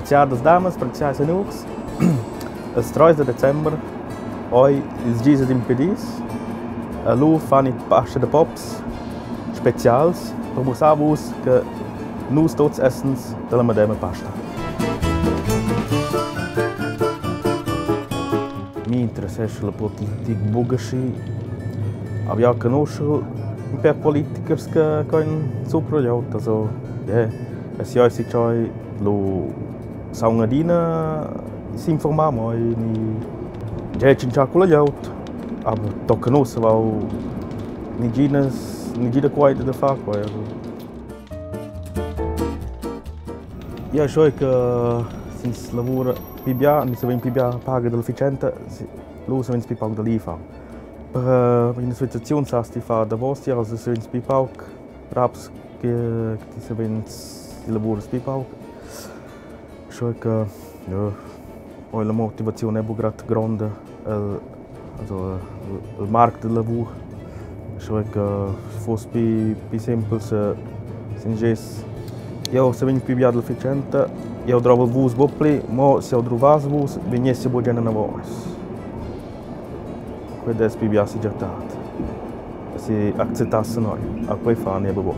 Preziadas damas, preziai signurs, ils treis da december oi ils gis ed impedis. Lu fan i pasta da pops specials per mussar vus che nus tuts essens dalla medema pasta. Mi interessescha la politica buca aschi, aber jau conoschel ün pèr politikers che ch'han supra glieud, also yeah, es jeu si tscheu lu saun adina s'informar mo ni tgei tschintschar culla glieud, aber tochen ussa vau neginas negina queida da far quei, also. Ia soi che s'ins lavura pli bia, ni se vegn pli bia paga dalla fatschenta, lu savens pli pauc da lì far. Per ina situaziun sas ti far davostier, also savens pli pauc raps che ti savens ti lavuras pli pauc. Sco che ja, oi la motivaziun è buca grad gronda el also el marc da lavur. Sco che fuss pli pli simpel se s'ingess jeu se vegn pli bia dalla fatschenta, jeu drovel vus buc pli, mo se jeu druvas vus, vegnessi bugen anavos. Quei dess pli bia segirtad. Se acceptassen noi, a quei fa neba buc.